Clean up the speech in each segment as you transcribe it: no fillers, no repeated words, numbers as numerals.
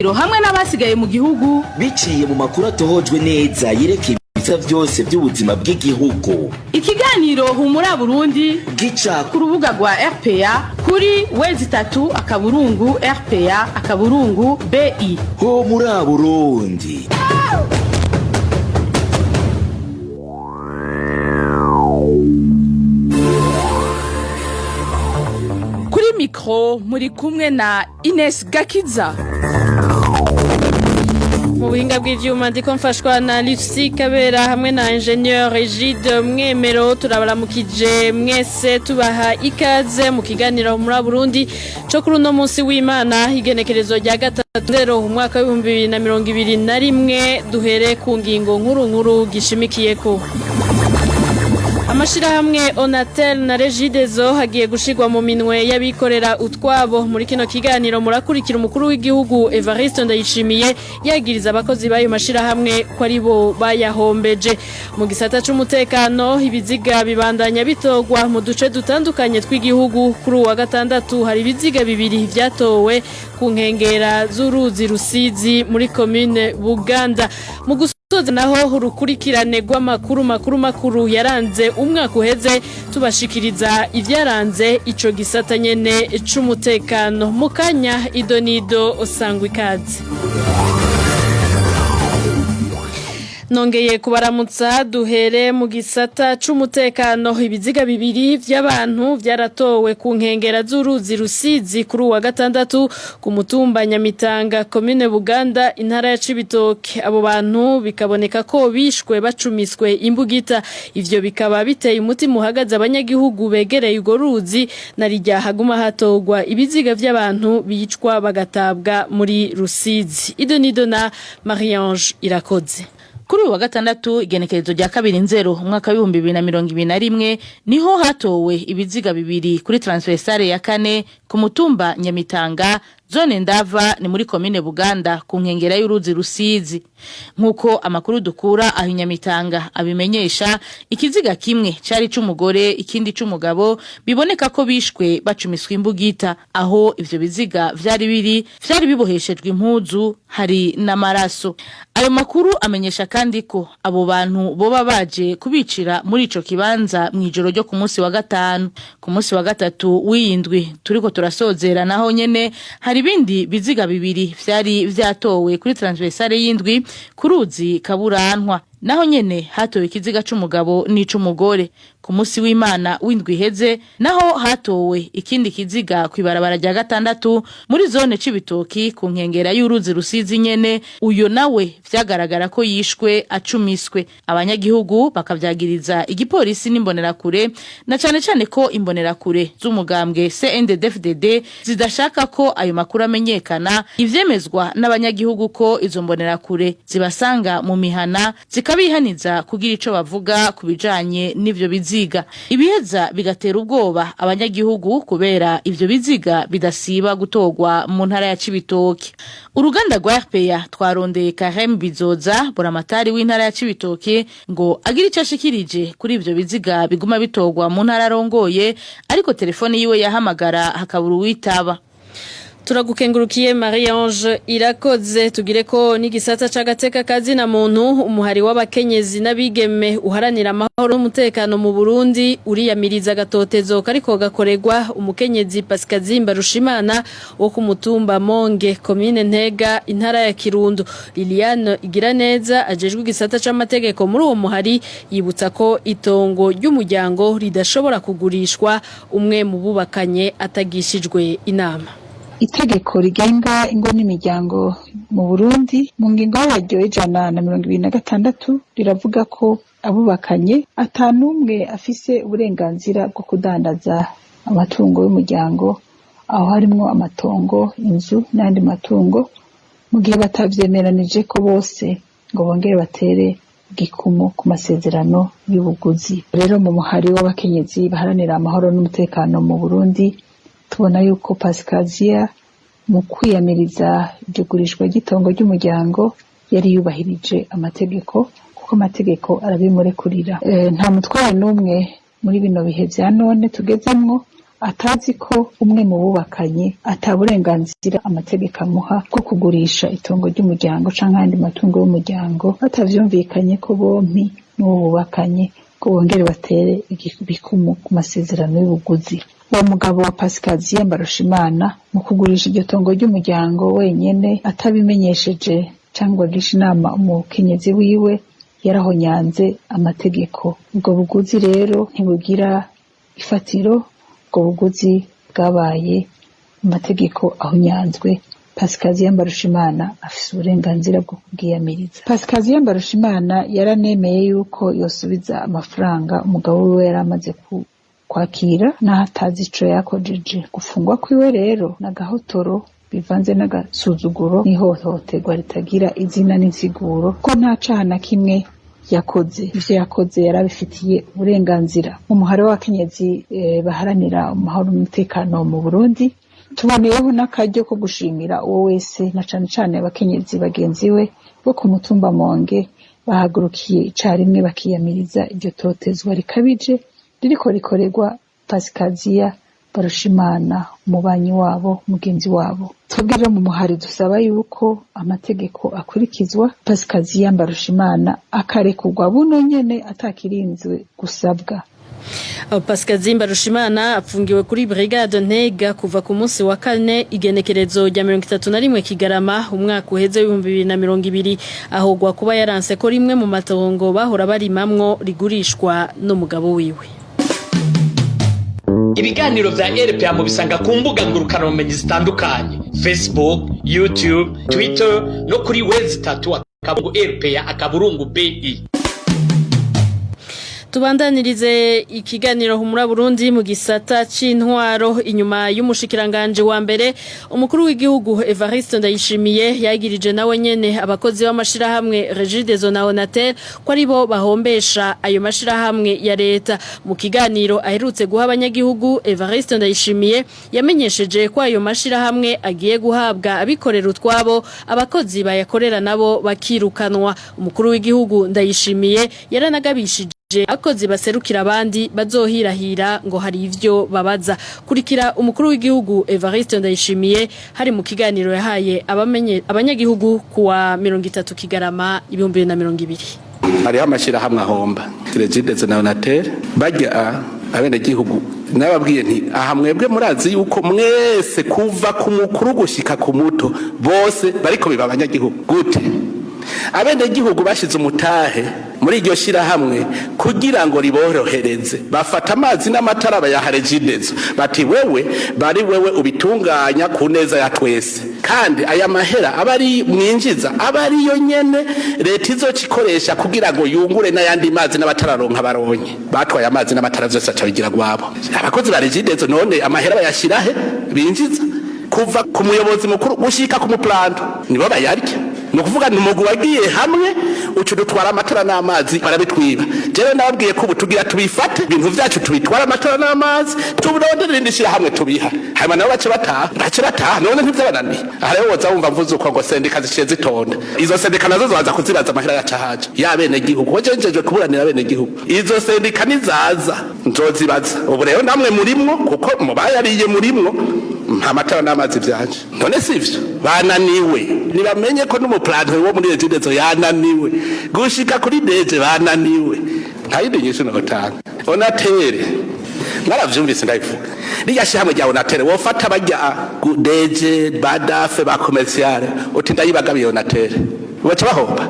Hamwe n'abasigaye mu gihugu. Biciye mu makuru atohojwe neza yerekeye ibisa vyose by'ubuzima bw'igihugu. Ikiganiro Humura Burundi gica ku rubuga rwa RPA kuri w3.rpa.bi. Humura Burundi. Kuri mikro muri kumwe na Ines Gakiza. Mu buhinga bw'ivyuma ndiko mfashwa na Lucie Kabera hamwe na Ingénieur Egide Mwemero. Turabaramukije mwese, tubaha ikaze mu kiganiro muri Burundi co kuri uno munsi w'Imana, igenekerezo rya 3 Nzero umwaka w'2021. Duhere ku ngingo nkuru nkuru gishimikiyeko. Amashirahamwe Onatel na Regideso hagiye gushirwa mu minwe y'abikorera utwabo. Muri kino kiganiro murakurikira umukuru w'igihugu Evariste Ndayishimiye yagiriza abakozi b'ayo mashirahamwe ko ari bo bayahombeje. Mu gisata c'umutekano, ibiziga bibandanya bitogwa mu duce dutandukanye tw'igihugu. Kuri uwa gatandatu hari ibiziga bibiri vyatowe ku nkengera z'uruzi Rusizi muri commune Buganda. Mu gusoza naho, urukurikirane rw'amakuru makuru makuru yaranze umwaka uheze, tubashikiriza ivyaranze ico gisata nyene c'umutekano. Mu kanya idonido, sangwa ikaze. Nongeye kubaramutsa. Duhere mu gisata c'umutekano. Ibiziga bibiri vy'abantu vyaratowe ku nkengera z'uruzi Rusizi kuri uwa gatandatu ku mutumba Nyamitanga, commune Buganda, intara ya Cibitoke. Abo bantu bikaboneka ko bishwe bacumiswe imbugita. Ivyo bikaba biteye umutima uhagaze abanyagihugu begereye urwo ruzi, na rirya haguma hatogwa ibiziga vy'abantu bicwa bagatabwa muri Rusizi. Idonido na Marie-Ange Irakoze. Kuri uyu wa gatandatu, igenekerezo rya 2 Nzero umwaka w'2021, niho hatowe ibiziga bibiri kuri transversale ya kane ku mutumba Nyamitanga, zone Ndava, ni muri komine Buganda, ku nkengera y'uruzi Rusizi. Nk'uko amakuru dukura aho Nyamitanga abimenyesha, ikiziga kimwe cari c'umugore, ikindi c'umugabo, biboneka ko bishwe bacumiswe imbugita. Aho ivyo biziga vyari biri, vyari biboheshejwe impuzu, hari n'amaraso. Ayo makuru amenyesha kandi ko abo bantu boba baje kubicira muri ico kibanza mw'ijoro ryo ku munsi wa gatanu. Ku munsi wa gatatu w'iyindwi turiko turasozera, naho nyene hari ibindi biziga bibiri vyari vyatowe kuri transversale y'indwi ku ruzi Kaburantwa. Naho nyene hatowe ikiziga c'umugabo n'ic'umugore. Ku munsi w'Imana w'indwi iheze naho hatowe ikindi kiziga kw'ibarabara rya gatandatu muri zone Cibitoki, ku nkengera y'uruzi Rusizi nyene. Uyo nawe vyagaragara ko yishwe acumiswe. Abanyagihugu bakavyagiriza igipolisi n'imbonerakure, na cane cane ko imbonerakure z'umugambwe CNDD-FDD zidashaka ko ayo makuru amenyekana. Ivyemezwa n'abanyagihugu ko izo mbonerakure zibasanga mu mihana zikabihaniza kugira ico bavuga ku bijanye n'ivyo biziga, ibiheza bigatera ubwoba abanyagihugu kubera ivyo biziga bidasiba gutorwa mu ntara ya Cibitoke. Uruganda rwa RPA twarondeye Karem Bizoza, buramatari w'intara ya Cibitoke, ngo agire ico ashikirije kuri ivyo biziga biguma bitorwa mu ntara arongoye, ariko telefone yiwe yahamagara hakabura uwitaba. Turagukengurukiye, Marie Ange Irakoze. Tugire ko n'igisata c'agateka kazi na muntu. Umuhari w'abakenyezi n'abigeme uharanira amahoro n'umutekano mu Burundi uriyamiriza agatotezo kariko gakorerwa umukenyezi Pascazimba Rushimana wo ku mutumba Monge, commune Ntega, intara ya Kirundo. Liliane Igiraneza ajejwe igisata c'amategeko muri uwo muhari yibutsa ko itongo ry'umuryango ridashobora kugurishwa umwe mu bubakanye atagishijwe inama. Itegeko rigenga ingo n'imiryango mu Burundi, mu ngingo yaryo y'126, riravuga ko abubakanye atanumwe afise uburenganzira bwo kudandaza amatungo y'umuryango, aho harimwo amatongo, inzu n'ayandi matungo, mu gihe batavyemeranije ko bose ngo bongere batere igikumu ku masezerano y'ubuguzi. Rero mu muhari w'abakenyezi baharanira amahoro n'umutekano mu Burundi tubona yuko Pasikaziya mu kwiyamiriza iryo gurishwa ry'itongo ry'umuryango yari yubahirije amategeko, kuko amategeko arabimurekurira. Nta mutware n'umwe muri bino bihe vya none tugezemwo atazi ko umwe mu bubakanye ata burenganzira amategeko amuha bwo kugurisha itongo ry'umuryango canke ayandi matungo y'umuryango batavyumvikanye ko bompi n'uwo bubakanye, ngo bongere batere ibikumu ku masezerano y'ubuguzi. Uwo mugabo wa Pasikaziya Mbarushimana, mu kugurisha iryo tongo ry'umuryango wenyene atabimenyesheje cyangwa agisha inama umukenyezi wiwe, yarahonyanze amategeko. Ubwo buguzi rero ntibugira ifatiro. Ubwo buguzi bwabaye amategeko ahonyanzwe. Pasikaziya Mbarushimana afise uburenganzira bwo kubwiyamiriza. Pasikaziya Mbarushimana yaranemeye yuko yosubiza amafaranga umugabo wiwe yari amaze kwakira, n'aho atazi ico yakojeje. Gufungwa kwiwe rero n'agahotoro bivanze n'agasuzuguro n'ihohoterwa ritagira izina n'insiguro, ko nta caha na kimwe yakoze. Ivyo yakoze yarabifitiye uburenganzira. Umuhari w'abakenyezi baharanira amahoro n'umutekano mu Burundi tuboneyeho n'akaryo ko gushimira uwo wese, na cane cane abakenyezi bagenzi we bo ku mutumba Monge, bahagurukiye icarimwe bakiyamiriza iryo totezwa rikabije ririko rikorerwa Pasikaziya Barushimana, umubanyi wabo, mugenzi wabo. Twebwe rero mu muhari dusaba yuko amategeko akurikizwa, Pasikaziya Mbarushimana akarekurwa buno nyene atakirinzwe gusabwa. Pascal Mbarushimana apfungiwe kuri Brigade Ntega kuva ku munsi wa kane, igenekerezo rya 31 Kigarama umwaka uheze 2020, ahogwa kuba yaranse ko rimwe mu matongo bahora barimamwo rigurishwa n'umugabo wiwe. Ibiganiro vya RPA mubisanga ku mbuga ngurukanabumenyi zitandukanye: Facebook, YouTube, Twitter no kuri w3.rpa.bi. Tubandanirize ikiganiro Humura Burundi mu gisata c'intwaro. Inyuma y'umushikiranganje wa mbere, umukuru w'igihugu Evariste Ndayishimiye yagirije nawe nyene abakozi b'amashirahamwe Regideso na Onatel ko ari bo bahombesha ayo mashirahamwe ya leta. Mu kiganiro aherutse guha abanyagihugu, Evariste Ndayishimiye yamenyesheje ko ayo mashirahamwe agiye guhabwa abikorera utwabo, abakozi bayakorera nabo bakirukanwa. Umukuru w'igihugu Ndayishimiye yaranagabishije abakozi baserukira abandi bazohirahira ngo hari ivyo babaza. Kurikira umukuru w'igihugu Evariste Ndayishimiye, hari mu kiganiro yahaye abanyagihugu kuwa 30 Kigarama 2020. Hariho amashyirahamwe ahomba, Regideso na Onatel. Bajya abenegihugu nababwiye nti: "Aha mwebwe murazi yuko mwese, kuva ku mukuru gushika ku muto, bose bariko biba abanyagihugu." Gute? Abenegihugu bashize umutahe muri iryo shirahamwe kugira ngo riborohereze, bafata amazi n'amatara bayaha Regideso, bati: "Wewe bari wewe ubitunganya ku neza ya twese, kandi aya mahera aba ari mwinjiza aba ariyo nyene leta izocikoresha kugira ngo yungure n'ayandi mazi n'abatararonka baronke." Batwaye amazi n'amatara vyose, aca bigira gwabo abakozi ba Regideso. None amahera bayashirahe binjiza? Kuva ku muyobozi mukuru gushika ku muplanto nibo bayarya. Ni ukuvuga ni umugwi wagiye hamwe uca dutwara amatara n'amazi, barabitwiba. Jewe nababwiye ko ubu tugira tubifate ibintu vyacu, tubitwara amatara n'amazi, tuburondere irindi shirahamwe tubiha, hanyuma nabo bace bataha, bace bataha. None ntivyabananiye? Aha rero woza wumva mvuze uko ngo sendika ziciye zitonda. Izo sendika nazo zobaza kuzibaza amahera yaca haja y'abenegihugu, ko jewe njejwe kuburanira abenegihugu. Izo sendika nizaza nzozibaza. Ubu rero namwe murimwo, kuko mubayariye murimwo. Nta matara n'amazi vyanje, none sivyo? Bananiwe, nibamenye ko n'umuplanto wo muri Regideso yananiwe, gushika kuri DG bananiwe. Nta yindi nyishu notanga. Onatel mwaravyumvise ndabivuga, rirya shyirahamwe rya Onatel, wofata barya DG ba DAF ba commercial uti: "Ndayibagabiye Onatel," baca bahomba.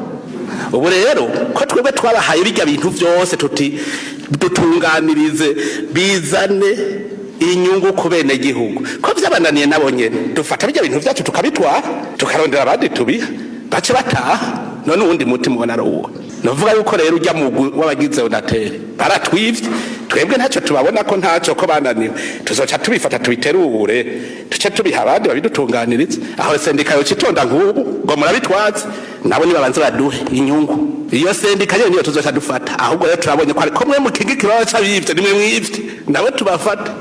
Ubu rero ko twebwe twabahaye bijya bintu byose, tuti: "Dutunganirize bizane inyungu ku bene gihugu," ko vyabananiye nabo nyene, dufata bijya bintu vyacu tukabitwara, tukarondera abandi tubiha, bace bataha. None uwundi muti mubona ari uwo? Novuga yuko rero ujya mugwi w'abagize Onatel baratwivye, twebwe ntacyo tubabona ko ntacyo, ko bananiwe, tuzoca tubifata tubiterure, tuce tubiha abandi babidutunganirize. Aho sendika yoca itonda nk'ubu ngo murabitwaze, nabo nibabanze baduhe inyungu. Iyo sendika nyene niyo tuzoca dufata. Ahubwo rero turabonye ko ariko mwe mukinga ikibazo c'abivye, nimwe mwivye, nabo tubafate.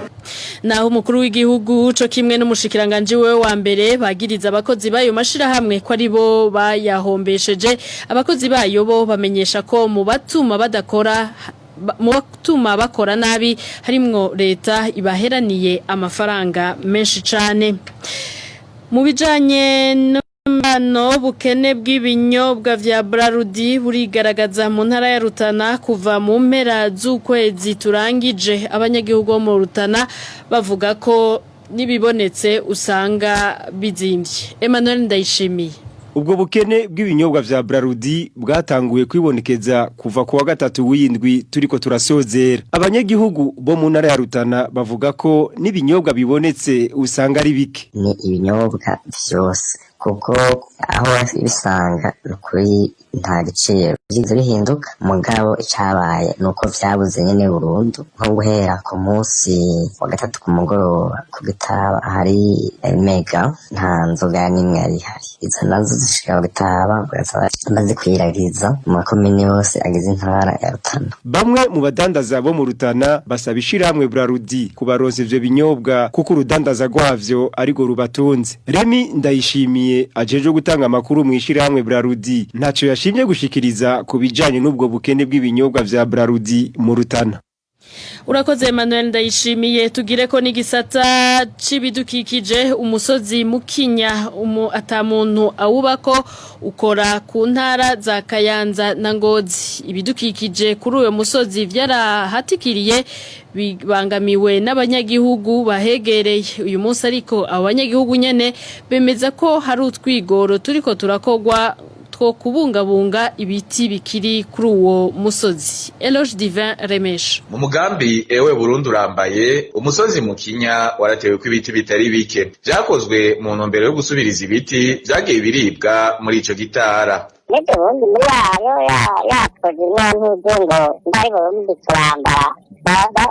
Naho umukuru w'igihugu co kimwe n'umushikiranganje we wa mbere bagiriza abakozi bayo mashirahamwe ko ari bo bayahombesheje, abakozi bayo bo bamenyesha ko mu batuma badakora mu batuma bakora nabi harimwo leta ibaheraniye amafaranga menshi cane. Mu bijanye n'imibano, bukene bw'ibinyobwa vya Brarudi burigaragaza mu ntara ya Rutana kuva mu mpera z'ukwezi turangije. Abanyagihugu bo mu Rutana bavuga ko n'ibibonetse usanga bizimvye. Emmanuel Ndayishimiye. Ubwo bukene bw'ibinyobwa vya Brarudi bwatanguye kwibonekeza kuva kuwa gatatu w'indwi turiko turasozera. Abanyagihugu bo mu ntara ya Rutana bavuga ko n'ibinyobwa bibonetse usanga ari bike. Ni ibinyobwa vyose, kuko aho bisanga nukuri nta giciro vyize bihinduka, mugabo icabaye nuko vyabuze nyene burundu. Nko guhera ku munsi wa gatatu ku mugoroba, ku Gitaba hari mega, nta nzoga n'imwe yari ihari. Izo nazo zishika ku Gitaba ugasanga bazikwiragiza mu makomine yose agize intara ya Rutana. Bamwe mu badandaza bo mu Rutana basaba ishirahamwe Brarudi kubaronsa ivyo binyobwa, kuko urudandaza rwavyo ariko rubatunze. Remy Ndayishimiye ajeje gutanga amakuru mu ishirahamwe Brarudi ntaco yashimye gushikiriza ku bijanye n'ubwo bukene bw'ibinyobwa vya Brarudi mu Rutana. Urakoze Emmanuel Ndayishimiye. Tugire ko n'igisata c'ibidukikije. Umusozi Mukinya umu atamuntu awubako, ukora ku ntara za Kayanza na Ngozi. Ibidukikije kuri uyo musozi vyarahatikiriye, bibangamiwe n'abanyagihugu bahegereye uyu munsi. Ariko abo banyagihugu nyene bemeza ko hari utwigoro turiko turakogwa two kubungabunga ibiti bikiri kuri uwo musozi. Eloge Divin Remesha. Mu mugambi Ewe Burundi Urambaye, umusozi Mukinya waratewe ko ibiti bitari bike. Vyakozwe mu ntumbero yo gusubiriza ibiti vyagiye biribwa muri ico gitara. Ndetse ubundi muri yayo yakoze imyantuze ngo mbari Burundi turambara,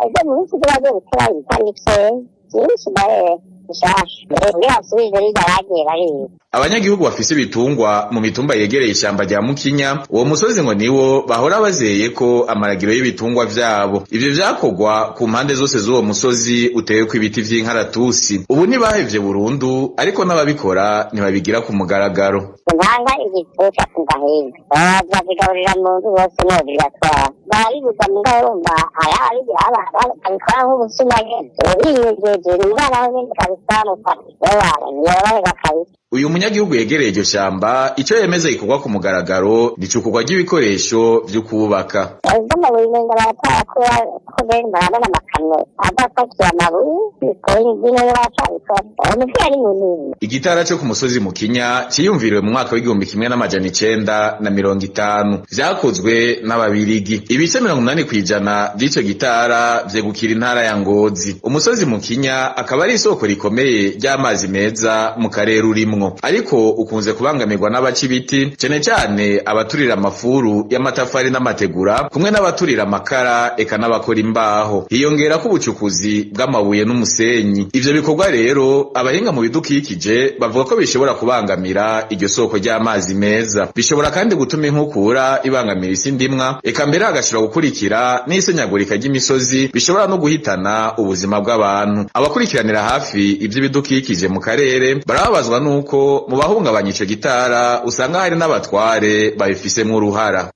ibyo mu minsi bagiye gutera ibitari bikeya byinshi bare bishasha kugira basubize birya bagiye bariba. Abanyagihugu bafise ibitungwa mu mitumba yegereye ishamba rya Mukinya, uwo musozi ngo niwo bahora bazeye ko amaragiro y'ibitungwa vyabo. Ivyo vyakorwa ku mpande zose z'uwo musozi uteweko ibiti vy'inkaratusi. Ubu ntibahevye burundu, ariko n'ababikora ntibabigira ku mugaragaro. Ntanga igituca kuva hirya bazigaburira mu nzu bose nobigatwara barabibuza, mugabo urumva hariho ababigira babikora nk'ubusuma nyene, biyegeje indwara nyene kabisa ntiyoroherwa kabisa. Uyu munyagihugu yegereye iryo shamba ico yemeza gikorwa ku mugaragaro ni icukurwa ry'ibikoresho vyo kubaka. Ivy'amabuye umenga baracayakura, kuko benshi barabona amakamyo adapakiye amabuye bikora imbyino, baracabikora umupira ni munini. Igitara co ku musozi Mukinya ciyumviriwe mu mwaka w'1950, vyakozwe n'Ababirigi. Ibice 80% vy'ico gitara vyegukira intara ya Ngozi. Umusozi Mukinya akaba ari isoko rikomeye ry'amazi meza mu karere urimwo, ariko ukunze kubangamirwa n'abaca ibiti, cane cane abaturira amafuru y'amatafari n'amategura, kumwe n'abaturira amakara, eka n'abakora imbaho. Hiyongera ko ubucukuzi bw'amabuye n'umusenyi. Ivyo bikorwa rero abahinga mu bidukikije bavuga ko bishobora kubangamira iryo soko ry'amazi meza. Bishobora kandi gutuma inkukura ibangamira isi ndimwa, eka mbere hagashobora gukurikira n'isenyagurika ry'imisozi bishobora no guhitana ubuzima bw'abantu. Abakurikiranira hafi ivy'ibidukikije mu karere barababazwa n'uko mu bahungabanya ico gitara usanga hari n'abatware babifisemwo uruhara.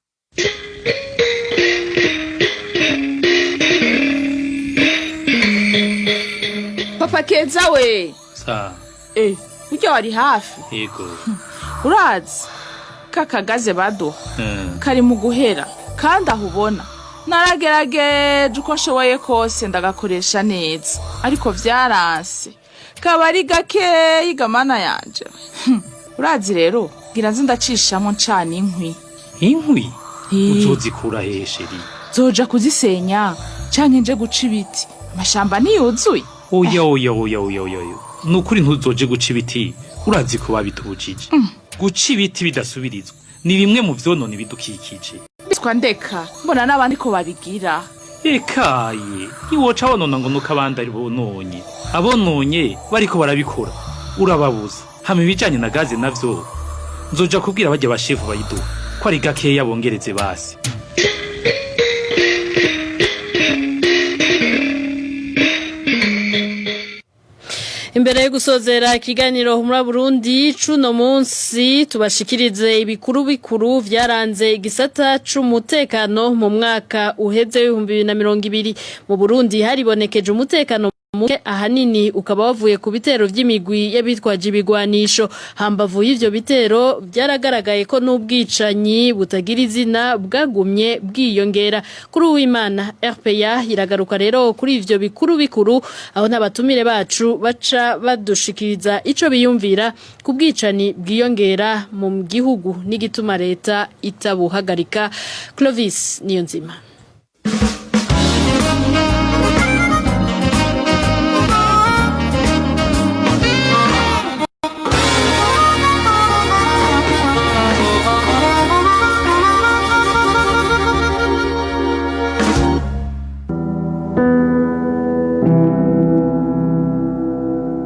Papa Keza we! Sa. Burya wari hafi. Yego. Urazi kakagaze baduha kari mu guhera, kandi aho ubona naragerageje uko nshoboye kose ndagakoresha neza, ariko vyaranse, kaba ari gakeyi gamana yanje. Urazi rero ngira nze ndacishamo ncana inkwi. Inkwi uzozikura hehe, chérie? Zoja kuzisenya canke nje guca ibiti, amashamba ntiyuzuye. Oya, oya, oya, oya, oya, oya, nukuri ntuzoje guca ibiti, urazi ko babitubujije. Guca ibiti bidasubirizwa ni bimwe mu vyonona ibidukikije. Biswa ndeka, mbona n'abandi ko babigira. Ekaye, ntiwoca wonona ngo nuko abandi ari bononye. Abononye bariko barabikora urababuza. Hama ibijanye na gaze navyo, nzoja kubwira barya bashefu bayiduha ko ari gakeya, bongereze basi. Imbere Imbere yo gusozera ikiganiro muri Burundi cuno munsi, tubashikirize ibikuru bikuru vyaranze igisata c'umutekano mu mwaka uheze w'2020. Mu Burundi haribonekeje umutekano muke, ahanini ukaba wavuye ku bitero vy'imigwi y'abitwaje ibigwanisho. Hambavu y'ivyo bitero, vyaragaragaye ko n'ubwicanyi butagira izina bwagumye bwiyongera. Kuri Uwimana, RPA iragaruka rero kuri ivyo bikuru bikuru, aho n'abatumire bacu baca badushikiriza ico biyumvira ku bwicanyi bwiyongera mu gihugu n'igituma leta itabuhagarika. Clovis Niyonzima.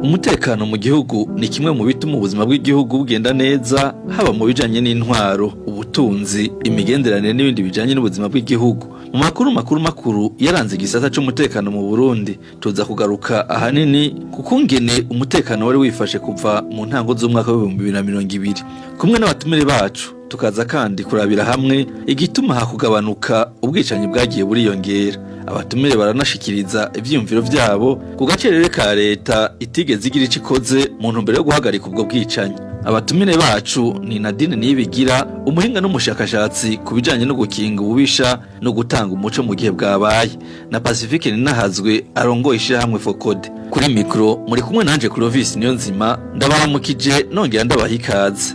Umutekano mu gihugu ni kimwe mu bituma ubuzima bw'igihugu bugenda neza, haba mu bijanye n'intwaro, ubutunzi, imigenderanire n'ibindi bijanye n'ubuzima bw'igihugu. Mu makuru makuru makuru yaranze igisata c'umutekano mu Burundi, tuza kugaruka ahanini ku kungene umutekano wari wifashe kuva mu ntango z'umwaka w'2020, kumwe n'abatumire bacu. Tukaza kandi kurabira hamwe igituma hakugabanuka ubwicanyi bwagiye buriyongera. Abatumire baranashikiriza ivyiyumviro vyabo ku gacerere ka leta itigeze igira ico ikoze mu ntumbero yo guhagarika ubwo bwicanyi. Abatumire bacu ni Nadine Niyibigira, umuhinga n'umushakashatsi ku bijanye no gukinga ububisha no gutanga umuco mu gihe bwabaye, na Pacifique Ninahazwe arongoye ishirahamwe Focode. Kuri mikro muri kumwe nanje Clovis Niyonzima, ndabaramukije nongera ndabaha ikaze.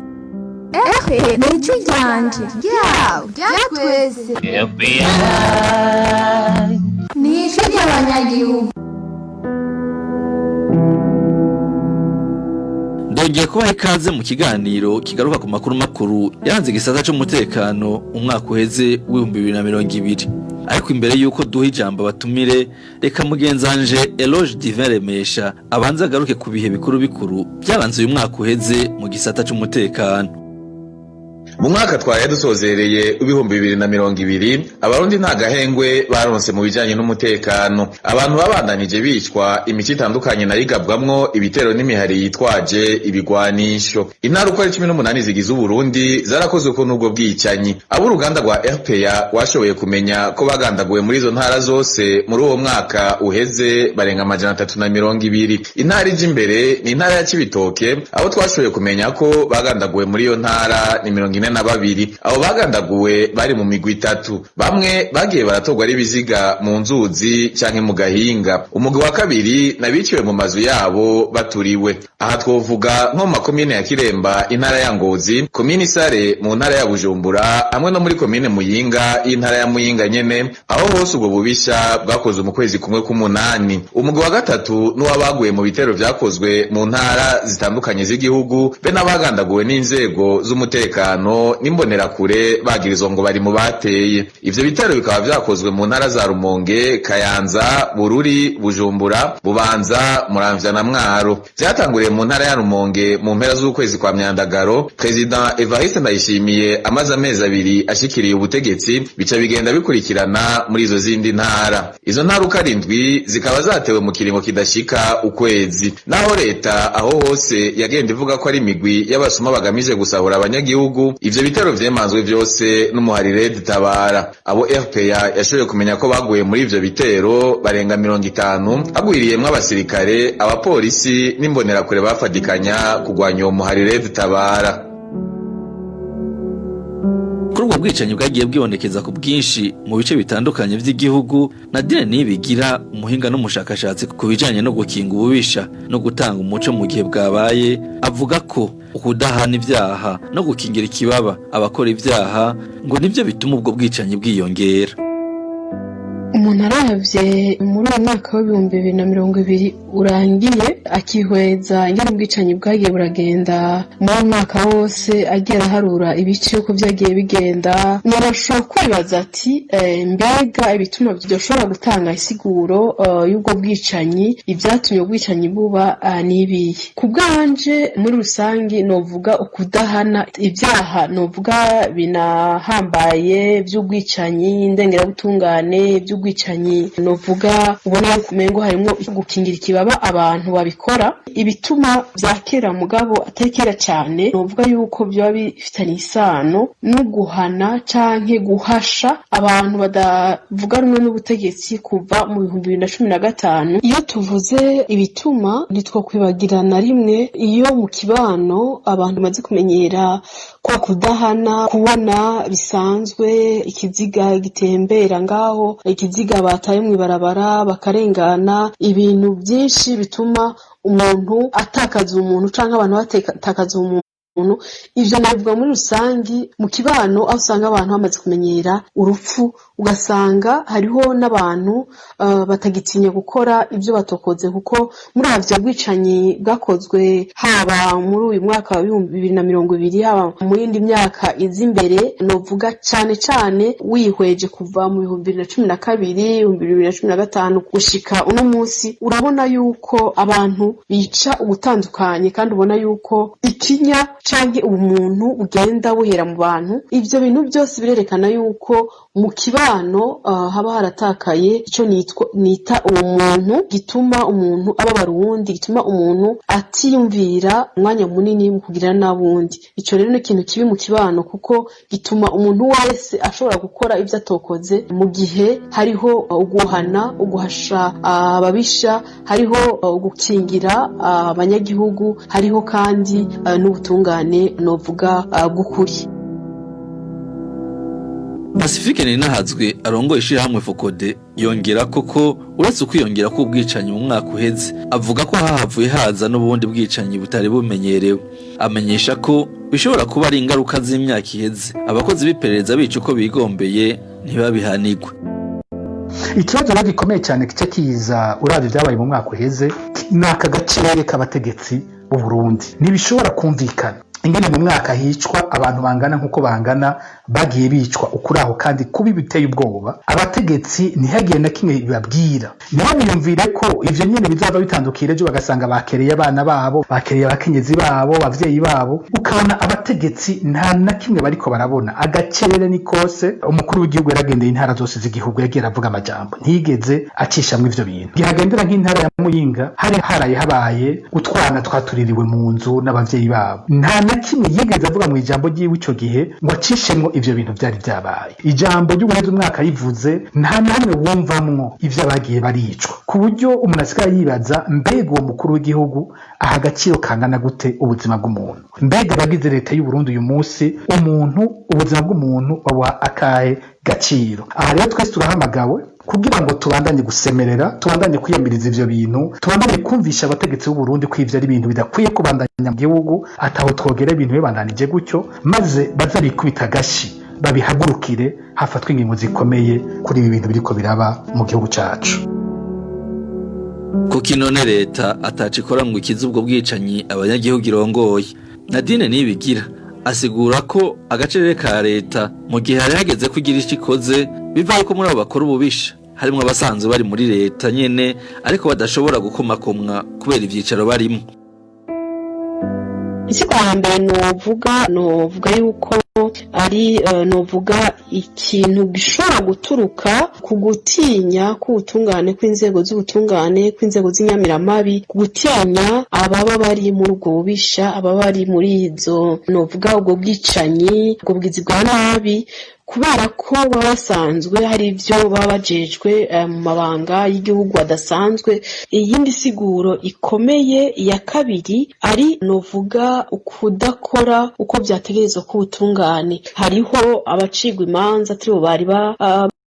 Ehe, ni ijwi ryanje, ryawe, rya twese, ni ijwi ry'abanyagihugu. Ndongeye kubaha ikaze mu kiganiro kigaruka ku makuru makuru yaranze igisata c'umutekano umwaka uheze w'2020. Ariko imbere y'uko duha ijambo abatumire, reka mugenzanje Eloge Divin Remesha abanze agaruke ku bihe bikuru bikuru byaranze uyu mwaka uheze mu gisata c'umutekano. Mu mwaka twaraye dusozereye 2020, Abarundi nta gahengwe baronse mu bijanye n'umutekano. Abantu babandanije bicwa, imico itandukanye nayo igabwamwo ibitero n'imihari yitwaje ibigwanisho. Intara uko ari 18 zigize Uburundi zarakozwe ko n'ubwo bwicanyi. Abo uruganda rwa RPA rwashoboye kumenya ko bagandaguwe muri izo ntara zose muri uwo mwaka uheze barenga 320. Intara ija imbere ni intara ya Cibitoke, abo twashoboye kumenya ko bagandaguwe muri iyo ntara ni 42. Abo bagandaguwe bari mu migwi itatu. Bamwe bagiye baratorwa ari ibiziga mu nzuzi canke mu gahinga. Umugwi wa kabiri nabiciwe mu mazu yabo baturiwe. Aha twovuga nko mu makomine ya Kiremba, intara ya Ngozi, komine Sare mu ntara ya Bujumbura, hamwe no muri komine Muyinga y'intara ya Muyinga nyene. Aho hose ubwo bubisha bwakozwe mu kwezi kumwe k'umunani. Umugwi wa gatatu n'uwabaguye mu bitero vyakozwe mu ntara zitandukanye z'igihugu, be n'abagandaguwe n'inzego z'umutekano n'imbonerakure bagirizwa ngo bari mu bateye. Ivyo bitero bikaba vyakozwe mu ntara za Rumonge, Kayanza, Bururi, Bujumbura, Bubanza, Muramvya na Mwaro. Vyatanguriye mu ntara ya Rumonge mu mpera z'ukwezi kwa Myandagaro, President Evariste Ndayishimiye amaze amezi 2 ashikiriye ubutegetsi, bica bigenda bikurikirana muri izo zindi ntara. Izo ntara uko arindwi zikaba zatewe mu kiringo kidashika ukwezi. Naho leta aho hose yagenda ivuga ko ari imigwi y'abasuma bagamije gusahura abanyagihugu, ivyo bitero vyemanzwe vyose n'umuharire Tabara. Abo RPA yashoboye kumenya ko baguye muri ivyo bitero barenga 50, hagwiriyemwo abasirikare, abapolisi n'imbonerakure bafadikanya kugwanya uwo muharire Tabara. Kuri ubwo bwicanyi bwagiye bwibonekeza ku bwinshi mu bice bitandukanye vy'igihugu, Nadine Niyibigira, umuhinga n'umushakashatsi ku bijanye no gukinga ububisha no gutanga umuco mu gihe bwabaye, avuga ko ukudahana ivyaha no gukingira ikibaba abakora ivyaha ngo nivyo bituma ubwo bwicanyi bwiyongera. Umuntu aravye muri uwo mwaka w'2020 urangiye, akihweza ingene ubwicanyi bwagiye buragenda muri uwo mwaka wose, agiye araharura ibice uko vyagiye bigenda, umuntu ashobora kwibaza ati mbega ibituma vyoshobora gutanga isiguro y'ubwo bwicanyi, ivyatumye ubwicanyi buba n'ibihe? Ku bwanje muri rusangi novuga ukudahana ivyaha, novuga binahambaye vy'ubwicanyi ndengerabutungane, by'ubwicanyi novuga ubona yuko umengo harimwo gukingira ikibaba abantu babikora. Ibituma vya kera mugabo atari kera cane, novuga yuko vyoba bifitanye isano no guhana canke guhasha abantu badavuga rumwe n'ubutegetsi kuva mu 2015. Iyo tuvuze ibituma, ntitwokwibagira na rimwe iyo mu kibano abantu bamaze kumenyera kwa kudahana, kubona bisanzwe ikiziga gitembera ngaho, ikiziga bataye mw'ibarabara bakarengana, ibintu byinshi bituma umuntu atakaza umuntu canke abantu batakaza umuntu. Ivyo nabivuga muri rusangi mu kibano, aho usanga abantu bamaze kumenyera urupfu, ugasanga hariho n'abantu batagitinya gukora ibyo batokoze, kuko muri avyo bwicanyi bwakozwe haba muri uyu mwaka wa 2020, haba mu yindi myaka iza imbere, novuga cane cane wihweje kuva mu 2012, 2015 gushika uno munsi, urabona yuko abantu bica ugutandukanye, kandi ubona yuko ikinya canke ubumuntu bugenda buhera mu bantu. Ivyo bintu byose birerekana yuko mu kibano haba haratakaye ico nita ubumuntu, gituma umuntu ababara uwundi, gituma umuntu atiyumvira umwanya munini mu kugira n'abundi. Ico rero ni ikintu kibi mu kibano, kuko gituma umuntu wese ashobora gukora ivyo atokoze mu gihe hariho uguhana, uguhasha ababisha, hariho gukingira abanyagihugu, hariho kandi n'ubutungane novuga bw'ukuri. Pacifique Ninahazwe arongoye ishirahamwe Fokode yongera koko uretse ukwiyongera k'ubwicanyi mu mwaka uheze, avuga ko hahavuye haza n'ubundi bwicanyi butari bumenyerewe. Amenyesha ko bishobora kuba ari ingaruka z'imyaka iheze abakozi b'iperereza bica uko bigombeye ntibabihanirwe. Ikibazo rero gikomeye cyane kica kiza uravye ibyabaye mu mwaka uheze ni aka gacerere k'abategetsi b'u Burundi. Ntibishobora kumvikana ingene mu mwaka hicwa abantu bangana nk'uko bangana, bagiye bicwa ukuri aho kandi kubi biteye ubwoba, abategetsi ntihagire na kimwe bibabwira. Ntibamwiyumvire ko ivyo nyene bizaba bitandukira ejo, bagasanga bakereye abana babo, bakereye abakenyezi babo, abavyeyi babo, ukabona abategetsi nta na kimwe bariko barabona. Agacerere ni kose. Umukuru w'igihugu yaragendeye intara zose z'igihugu, yagiye aravuga amajambo, ntiyigeze acishamwo ivyo bintu. Gihagendera nk'intara ya Muyinga, hari haraye habaye utwana twatuririwe mu nzu n'abavyeyi babo, nta na kimwe yigeze avuga mu ijambo ryiwe ico gihe ngo acishemwo ivyo bintu vyari vyabaye. Ijambo ry'uguheza umwaka yivuze, nta na hamwe wumvamwo ivyo abagiye baricwa, ku buryo umuntu asigaye yibaza: mbega uwo mukuru w'igihugu aha agaciro kangana gute ubuzima bw'umuntu? Mbega abagize leta y'u Burundi uyu munsi, umuntu, ubuzima bw'umuntu babuha akahe gaciro? Aha rero twese turahamagawe kugira ngo tubandanye gusemerera, tubandanye kwiyamiriza ivyo bintu, tubandanye kumvisha abategetsi b'u Burundi ko ivyo ari ibintu bidakwiye kubandanya mu gihugu, ataho twogera ibintu bibandanije gutyo, maze baze bikubita agashi, babihagurukire, hafatwe ingingo zikomeye kuri ibi bintu biriko biraba mu gihugu cacu. Kuko inone leta ataco ikora ngo ikize ubwo bwicanyi abanyagihugu irongoye, Nadine Nibigira asigura ko agacerere ka leta mu gihe hari hageze ko igira ico ikoze biva ko muri abo bakora ububisha harimwo abasanzwe bari muri leta nyene, ariko badashobora gukomakomwa kubera ivyicaro barimo. Isiko ya mbere novuga yuko ari novuga ikintu gishobora guturuka ku gutinya k'ubutungane, kw'inzego z'ubutungane, kw'inzego z'inyamiramabi, ku gutinya ababa bari muri ubwo bubisha, ababa bari muri izo novuga ubwo bwicanyi, ubwo bwizi bwa nabi, kubera ko baba basanzwe hari ibyo baba bajejwe mu mabanga y'igihugu adasanzwe. Iyindi siguro ikomeye ya kabiri ari novuga ukudakora uko byategerezwa k'ubutungane. Hariho abacigwa imanza ataribo bari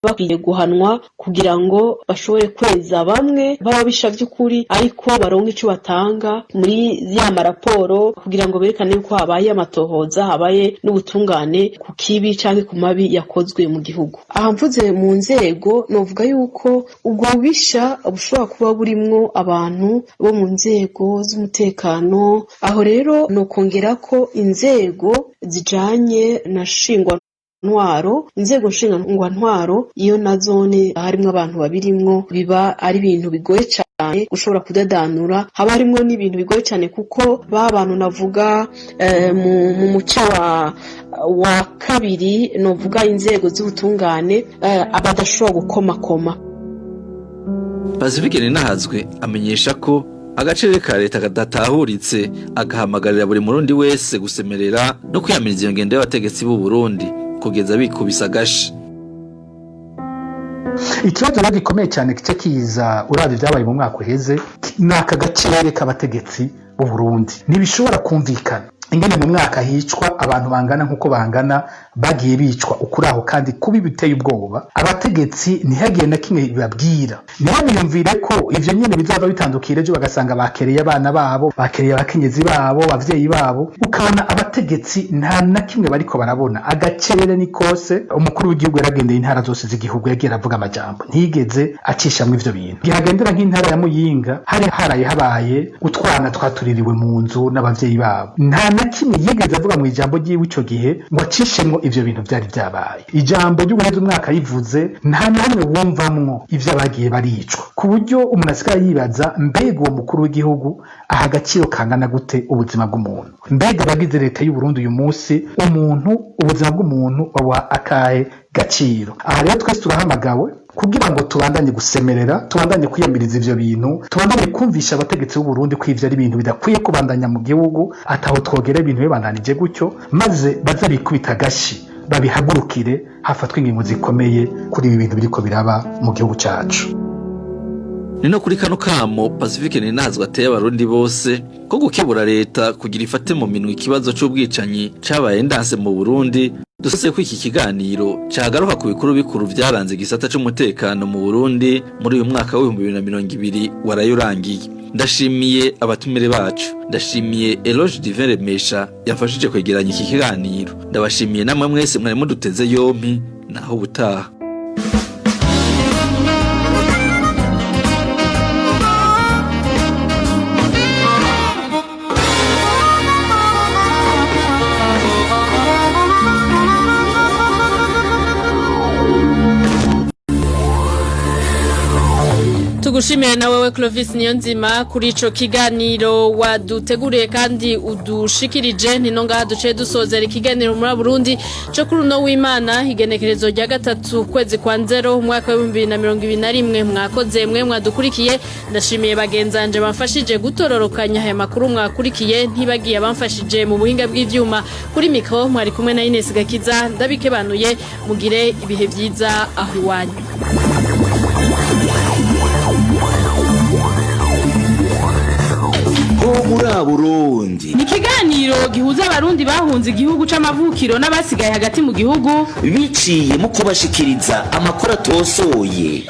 bakwiye guhanwa, kugira ngo bashobore kweza bamwe b'ababisha by'ukuri, ariko baronke ico batanga muri ya maraporo kugira ngo berekane yuko habaye amatohoza, habaye n'ubutungane ku kibi canke ku mabi yakozwe mu gihugu. Aha mvuze mu nzego, novuga yuko ubwo bubisha bushobora kuba burimwo abantu bo mu nzego z'umutekano. Aho rero nokongera ko inzego zijanye na shingwa ntwaro, inzego nshingwantwaro, iyo na zone harimwo abantu babirimwo, biba ari ibintu bigoye cyane gushobora kudadanura. Haba harimwo n'ibintu bigoye cyane, kuko ba bantu navuga mu muco wa wa kabiri novuga inzego z'ubutungane abadashobora gukomakoma. Pacifique Ninahazwe amenyesha ko agaciro ka leta kadatahuritse, agahamagarira buri murundi wese gusemerera no kwiyamiriza iyo ngendo y'abategetsi b'u Burundi kugeza bikubise agashi. Ikibazo rero gikomeye cyane kica kiza uravye ibyabaye mu mwaka uheze ni aka gacere k'abategetsi b'u Burundi. Ntibishobora kumvikana ingene mu mwaka hicwa abantu bangana nk'uko bangana, bagiye bicwa ukuri aho kandi kubi biteye ubwoba, abategetsi ntihagire na kimwe bibabwira, ntibamwiyumvire ko ivyo nyene bizaba bitandukira ejo, bagasanga bakereye abana babo, bakereye abakenyezi babo, abavyeyi babo, ukabona abategetsi nta na kimwe bariko barabona. Agacerere ni kose. Umukuru w'igihugu yaragendeye intara zose z'igihugu, yagiye aravuga amajambo, ntiyigeze acishamwo ivyo bintu. Gihagendera nk'intara ya Muyinga, hari haraye habaye utwana twatuririwe mu nzu n'abavyeyi babo, nta na kimwe yigeze avuga mu ijambo ryiwe ico gihe ngo acishemwo ivyo bintu vyari vyabaye. Ijambo ry'uguheza umwaka rivuze, nta na hamwe wumvamwo ivyo abagiye baricwa, ku buryo umuntu asigaye yibaza: mbega uwo mukuru w'igihugu aha agaciro kangana gute ubuzima bw'umuntu? Mbega abagize leta y'u Burundi uyu munsi, umuntu, ubuzima bw'umuntu babuha akahe gaciro? Aha rero twese turahamagawe kugira ngo tubandanye gusemerera, tubandanye kwiyamiriza ivyo bintu, tubandanye kumvisha abategetsi b'u Burundi ko ivyo ari ibintu bidakwiye kubandanya mu gihugu, ataho twogera ibintu bibandanije gutyo, maze baze bikubita agashi, babihagurukire, hafatwe ingingo zikomeye kuri ibi bintu biriko biraba mu gihugu cacu. Ni no kuri kano kamo Pacifique Ninahazwe ateye abarundi bose ko gukebura leta kugira ifate mu minwe ikibazo c'ubwicanyi cabaye ndanse mu Burundi, dusose ko iki kiganiro cagaruka ku bikuru bikuru vyaranze igisata c'umutekano mu Burundi muri uyu mwaka w'2020 waraye urangiye. Ndashimiye abatumire bacu, ndashimiye Eloge Divin Remesha yamfashije kwegeranya iki kiganiro, ndabashimiye namwe mwese mwari muduteze yompi. Naho ubutaha. Tugushimire na wewe Clovis Niyonzima kuri ico kiganiro waduteguriye kandi udushikirije. Nino ngaha duciye dusozera ikiganiro muri Burundi co kuri uno w'Imana, igenekerezo rya 3 kwezi kwa 0 umwaka wa 2021. Mwakoze mwe mwadukurikiye. Ndashimiye bagenzanje bamfashije gutororokanya aya makuru mwakurikiye, ntibagiye abamfashije mu buhinga bw'ivyuma. Kuri micro mwari kumwe na Ines Gakiza, ndabikebanuye, mugire ibihe vyiza aho iwanyu. Ho muri Burundi ni ikiganiro gihuza abarundi bahunze igihugu c'amavukiro n'abasigaye hagati mu gihugu biciye mu kubashikiriza amakuru atosoye.